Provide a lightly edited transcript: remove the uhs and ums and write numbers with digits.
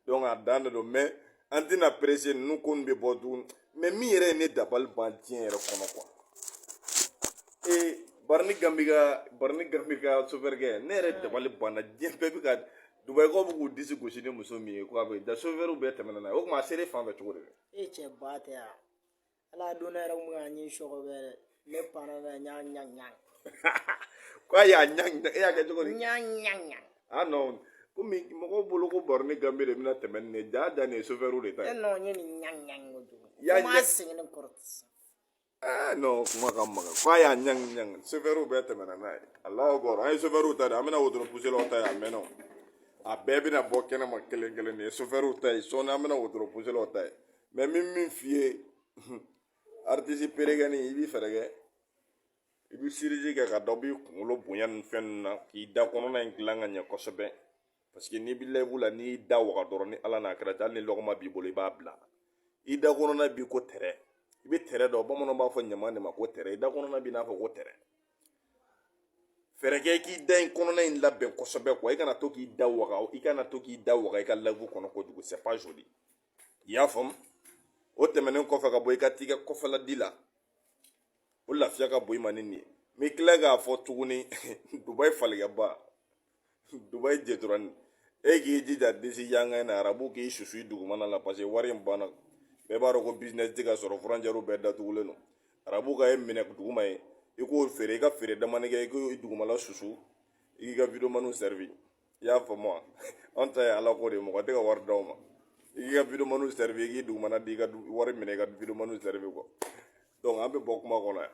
Donc a dan de don, mais an tɛna pressé. Ninnu ko ninnu bɛ bɔ tuguni. Mais min yɛrɛ ye ne dabali ban diɲɛ yɛrɛ kɔnɔ quoi, ee Barani Gambi ka, Barani Gambi ka chauffeur kɛ, ne yɛrɛ dabali banna. Diɲɛ bɛɛ bɛ ka Dubayikaw bɛ k'u disi gosi ni muso min ye ko a bɛ da, chauffeur bɛɛ tɛmɛna n'a ye. O tuma a sera fan fɛ cogo di? E cɛ ba tɛ yan. Ala don, ne yɛrɛ kun bɛ ka ɲin sɔgɔ bɛ dɛ. Ne panna n'a ye, n y'a ɲa ɲa. K'a y'a ɲa, e y'a kɛ cogo di? Ɲa ɲa ɲa. Ah non, komi mɔgɔw bolo ko Barani Gambi de bɛna tɛmɛ nin ye, ja ja, nin ye chauffeur de ta E ye. Non, n ye nin ɲa ɲa kojugu. Y'a Fo n m'a segin ne kɔrɔ sisan. Ah non, kuma ka magan. K'a y'a ɲangi ɲangi, chauffeur bɛɛ tɛmɛna n'a ye. Alahu akbar! An ye chauffeur ta de, an bɛna wotoro puselaw ta ye. A mɛnna o, a bɛɛ bɛna bɔ kɛnɛma kelen kelen. Nin ye chauffeur ta ye, sɔɔni an bɛna wotoro puselaw ta ye. Mais min f'i ye, artiste perekɛni, i b'i fɛɛrɛ kɛ, i bɛ chirurgie kɛ ka dɔ b'i kunkolo bonya ni fɛn ninnu na, k'i da kɔnɔna in dilan ka ɲɛ kosɛbɛ, parce que n'i bɛ live la, n'i y'i da waga dɔrɔn, ni Ala n'a kɛra, hali ni lɔgɔma b'i bolo, i b'a bila i da kɔnɔna b'i ko tɛrɛ. I bɛ tɛrɛ dɔn, bamananw b'a fɔ ɲama de ma ko tɛrɛ. I da kɔnɔna b'i n'a fɔ ko tɛrɛ. Fɛɛrɛ kɛ k'i da in kɔnɔna in labɛn kosɛbɛ quoi. I kana to k'i da waga, i kana to k'i da waga i ka live kɔnɔ kojugu, c'est pas joli. I y'a faamu? O tɛmɛnen kɔfɛ ka bɔ, i ka t'i ka kɔfɛla di la, o lafiya ka bon i ma ni nin ye. N bɛ tila k'a fɔ tuguni, Dubayi falikɛba, Dubayi jɛturani, e k'i jija disi yankan in na, arabu k'i susu i dugumana la, parce que wari in banna. Bɛɛ b'a dɔn ko business tɛ ka sɔrɔ, frontière bɛɛ datugulen don. Arabu ka e minɛ duguma ye, i k'o feere, i ka feere damani kɛ, i k'o dugumala susu, i k'i ka videomaniw servi. I y'a faamu wa? Anw ta ye Ala ko de ye, mɔgɔ tɛ ka wari d'aw ma. I k'i ka videomaniw servi, i k'i dugumana di, i ka wari minɛ, i ka videomaniw servi quoi. Donc an bɛ bɔ kuma kɔnɔ yan.